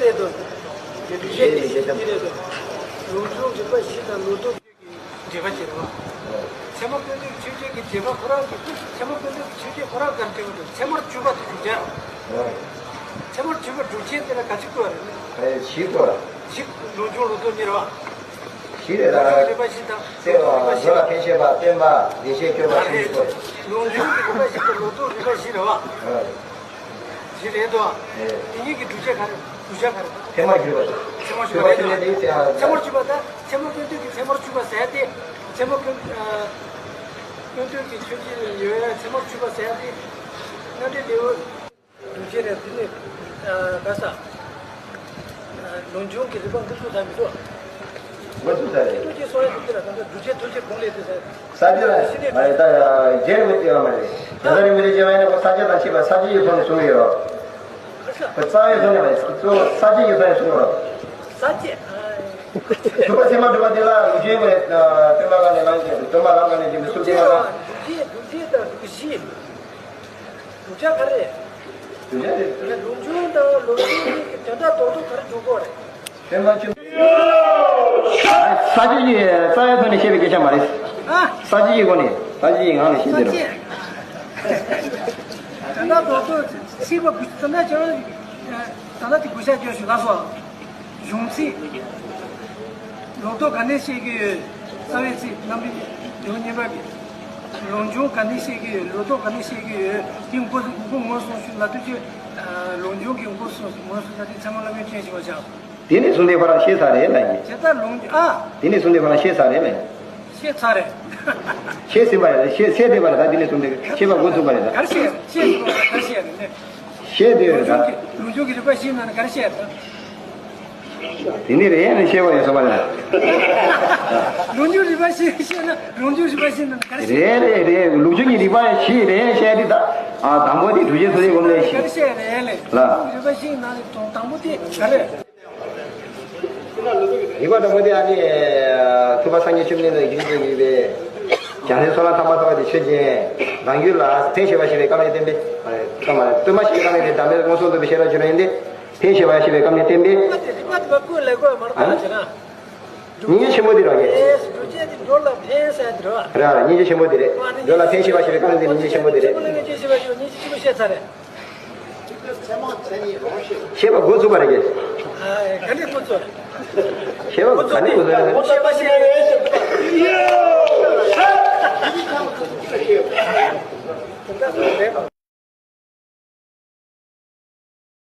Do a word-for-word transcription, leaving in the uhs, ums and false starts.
རེད་དོ། རེད་རེད་རེད། ལུགས་འབྱུང་རིག་པ་བཞི་དང་ལོ་ཐོ་བཅུ་གི་འགྲེལ་པ་བྱེད་རོགས། ཚད་མ་ཀུན་བཏུས་ཀྱི་ཆོས་ཅན་གྱི་འགྲེལ་པ་ཁོ་རང་གི་ཚད་མ་ཀུན་བཏུས་ཀྱི་ཆོས་ཅན་ཁོ་རང་ག་རེ་སྟོན་གྱི་འདུག་ཚད་མར་གྱུར་པ་དེ་སྒྲུབ་བྱེད་རེད། ཚད་མར་གྱུར་པ་སྒྲུབ་བྱེད་དེ་ལ་ག་ཚོད་བཀོད་པ་རེད། ཨེ་བཞི་བཀོད་ར། བཞི། ལུགས་འབྱུང་ལོ་ཐོ་གཉིས་རེད་བ། བཞི་རེད་ལུགས་འབྱུང་ར། རིག་པ་བཞི་དང་ཚད་མ་རིག་པ་བཞི་ར། མཛོད་ལ་ཕན་ཆད་པ་སྟོན་པ་བདེ་གཤེགས་སྐྱོབ་པ་ཆོས་ཀྱི་སྐོར། ལུགས་འབྱུང་གི་རིག་པ་བཞི་དང་ལོ་ཐོ་རིག་པ་བཞི་རེད་བ། ཨ། བཞི་རེད་དོ། ཨེ། དེ་གཉིས་ཀྱི་བསྒྲུབ་བྱ་ག་རེ། བསྒྲུབ་བྱ་ག་རེ། ཚད་མར་གྱུར་པ་དང་། ཚད་མར་གྱུར་པ་དང་། ཚད་མར་གྱུར་པ་དང་། ཚད་མ་ཀུན་བཏུས་ཀྱི་ཚད་མར་གྱུར་པ་ཟེར་ཏེ། ཚད་མ་ཀུན། ཨ། ཀུན་བཏུས་ཀྱི་ཆོས་ཅན་ཡོད་ཡ་ཚད་མར་གྱུར་པ་ཟེར་ཏེ། རྣམ་འགྲེལ་ལེའུ། བསྒྲུབ་བྱ་རེད་དེ་ནི། ཨ། ག་ས། ཨ། ལུགས་འབྱུང་གི་རིགས་པ་འདི་ཚོ་ད་མི་འདུག་འདི་ཚོ་ད་རེད། ཐུགས་རྗེ་གསུང་ཡ་འདི་ལ་ད་ལྟ་བསྒྲུབ་བྱ་ཐུགས་རྗེ་གུང་ལས་དེ་ཟེར། ས་བཅད་ལ་མ་རེད། ད་རྗེ་རིན་པོ་ཆེ་ཡང་མ་རེད། རྒྱ་ཚ་རིན་པོ་ཆེ་སྐྱེ་བ་ཡིན་ན་ཁོ་ས་བཅད་དང་བཅས་པ་ས་བཅད་ཀྱི་ཐོག་ནས་གསུང་གི་ཡོད། ཁོ་རྩ་བའི་ཐོག་ནས་མ་རེད། གཙོ་བོ་ས་བཅད་ཀྱི་ཐོག་ནས་གསུང་གི་ཡོད། ས་བཅད། ཨ། སྒྲུབ་པ་ཚད་མར་སྒྲུབ་པ་དེ་ལ་ལུགས་འབྱུང་བའི་སྟོན་པ་ལ་ནི་ལམ་ཞེས་སྟོན་པ་ལ་ནི་ལམ་ཞེས་པའི་སུ་སྟོན་པ་ལ། བསྒྲུབ་བྱ་བསྒྲུབ་བྱེད་དང་བསྒྲུབ་གཞི། བསྒྲུབ་བྱ་ག་རེ། བསྒྲུབ་བྱ་རེད། ལུགས་འབྱུང་དང་ལུགས་འབྱུང་གཉིས་ཀྱི་དོན་དག་རྡོག་རྡོག་ག་རེ་སྒྲུབ་དགོས་རེད། དོན་དག་ཆུ། ས་བཅད་ཀྱི་རྩ་བའི་ཐོག་ནས་བཤད་པའི་སྐད་ཆ་མ་རེད། ཨ། ས་བཅད་ཀྱི་སྒོ་ནས། ས་བཅད་ཀྱི་ངང་ནས་བཤད་ས་དེ་རེད། བཅད། དོན་དག་རྡོག་རྡོག་ཤེས་པ་དགོས། དོན་དག་ཆུ། ད་ལྟ་དེ་དགོས་ཤ་སྐྱོན་ཞུ་ལགས་སོ། གཞུང་ཚིག་ལོ་ཐོ་ག་ནས་བཤད་ཀྱི་ཡོད། རྩ་བའི་ཚིག་རྣམ་པའི་ལེའུ་གཉིས་པ་གི། ལུགས་འབྱུང་ག་ནས་བཤད་ཀྱི་ཡོད། ལོ་ཐོ་ག་ནས་བཤད་ཀྱི་ཡོད། དེ་མགོ་མགོ་མགོ་ངོས་སོང་ཞུ་ལ་དུས་ཚོད། ལུགས་འབྱུང་གི་མགོ་སོང་ངོས་སོང་ད་དེ་ཚང་མ་སློབ་དཔོན་ཁྲིད་ཞུ་བ་བྱ། དེ་ནས་བཟུང་སྟེ་ཁོ་རང་ཤེས་ཚར་རེད་ལབ་ཡིན། ཇི་ལྟར་ལུགས་འབྱུང་ཨ། དེ་ནས་བཟུང་སྟེ་ཁོ་རང་ཤེས་ཚར་རེད་ལབ་ཡིན། ཤེས་ཚར་རེད། ཤེས་ཟིན་པ་རེད། ཤེས་ཚར་བསྡད་པ་རེད། ད་དེ་ནས་བཟུང་སྟེ་ཤེས་པ་འགོ་ཚུགས་པ་རེད་ད། ག་རེ་ཤེས་ཤེས་ཟིན་པ་ག་རེ་ཤེས་རེད་ནས། ཤེས་བསྡད་ཡོད་རེད་ད། ལུགས་འབྱུང་གི་རིགས་པ་བཞིའི་ནང་ནས་ག་རེ་ཤེས་རེད་ད། དེ་ནས་རེད་ནས་ཤེས་པ་ཡོད་ས་མ་རེད། ལུགས་འབྱུང་རིགས་པ་བཞི་ཤེས་ན་ལུགས་འབྱུང་རིགས་པ་བཞིའི་ནང་ནས་ག་རེ་ཤེས། རེད་རེད་རེད། ལུགས་འབྱུང་གི་རིགས་པ་བཞི་རེད་ཤེས་དེ་ད། ཨ། དང་པོ་དེ་བསྒྲུབ་བྱའི་ཚུལ་ལས་སྒོམ་ལས་ག་ཤེས། རེ་ཤེས་རེད་ལས། ལ། ལུགས་འབྱུང་རིགས་པ་བཞིའི་ནང་ནས་དང་དང་པོ་དེ་ག་རེ། རིགས་པ་དང་པོ་དེ་ཨ་ནི། ཐུབ་པ་སངས་རྒྱས་བཅོམ་ལྡན་འདས་ཀྱི་རྒྱུད་ལ་ཡོད་པའི། བྱང་སེམས་ཚོགས་ལམ་ཐ་མ་ཐོབ་པ་དེ་ཆོས་ཅན། རང་རྒྱུད་ལ་ཕན་བཞེད་པ་ཞེས་པའི་སྐབས་ནས་བསྟན་པའི། སྐབས་མ་རེད། སྟོན་པ་ཞེས་པའི་སྐབས་ནས་བསྟན་བདག་མེད་མངོན་སུམ་རྟོགས་པའི་ཤེས་རབ་ཀྱི་རང་ཡིན་ཏེ། ཕན་བཞེད་པ་ཞེས་པའི་སྐབས་ནས་བསྟན་པའི། རིགས་པ་དེ་རིགས་པ་དེ་བཀོད་ལས་དགོས་མ་རེད་ད་ཅེ་ན། སྙིང་རྗེ་ཆེན་པོ་དེ་རང་ཡིན། སྒྲུབ་བྱེད་དེ་འགྲོ་ལ་ཕན་ཟེར་དེ་རེད་བ། རེད། སྙིང་རྗེ་ཆེན་པོ་དེ་རེད། འགྲོ་ལ་ཕན་བཞེད་པ་ཞེས་པའི་སྐབས་ནས་སྙིང་རྗེ་ཆེན་པོ་དེ་རེད། སྙིང་རྗེ་ཆེན་པོ་བཤད་ཚར་རེད། ཤེས་པ་འགོ་ཚུགས་པ་རེད་ཀྱི། ཨ། ག་ནས་འགོ་ཚུགས། ཤེས་པ་ག་ནས་འགོ་ཚུགས་རེད། ཤེས་པ་ཤེས།